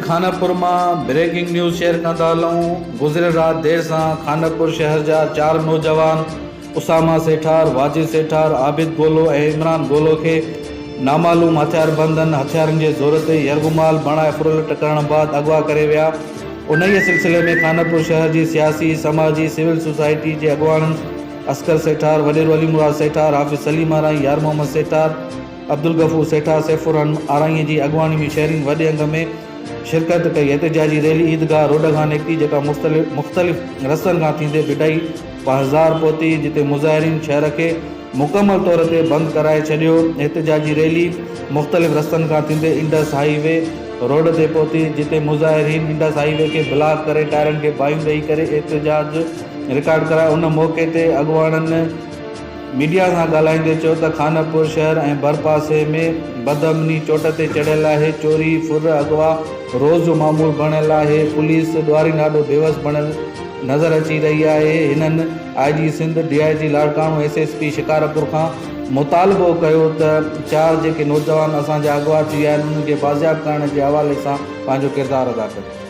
خانپور مان breaking news share ڪندا هلون گذريل رات دير سان خانپور شهر جا چار نوجوان اساما سيٺار، واجد سيٺار، عابد گولو ۽ عمران گولو کي نامعلوم هٿياربندن هٿيارن جي زور تي يرغمال بڻائي ڦرلٽ ڪرڻ بعد اغوا ڪري ويا. انهيء سلسلي ۾ خانپور شهر جي سياسي، سماجي، سول سوسائٽي جي اڳواڻن اصغر سيٺار، وڏيرو علي مراد سيٺار، حافظ سليم آرائين، يار محمد سيٺار، عبدالغفور سيٺار، سيف الرحمان آرائين جي اڳواڻي ۾ شهرين وڏي انگ ۾ شرڪت ڪئي. احتجاجي ريلي عيدگاهه روڊ کان نڪتي جيڪا مختلف رستن کان ٿيندي ڀٽائي بازار پهتي جتي مظاهرين شهر کي مڪمل طور تي بند ڪرائي ڇڏيو. احتجاجي ريلي مختلف رستن کان ٿيندي انڊس هاء وي روڊ تي پهتي جتي مظاهرين انڊس هاء وي کي بلاڪ ڪري ٽائرن کي باهيون ڏئي ڪري احتجاج رڪارڊ ڪرايو. ان موقعي تي اڳواڻن ميڊيا سان ڳالهائيندي چيو ته خانپور شهر ۽ ڀرپاسي ۾ بدامني چوٽ تي چڙهيل آهي، چوري، ڦر، اغوا روز جو معمول بڻيل آهي، پوليس ڏوهارين آڏو بيوس بڻيل نظر اچي رهي آهي، هنن I G Sindh, D I G Larkana, S S P Shikarpur کان مطالبو ڪيو ته چار جيڪي نوجوان اسان جا اغوا ٿي ويا آهن انهن کي بازياب ڪرڻ جي حوالي سان پنهنجو ڪردار ادا ڪن.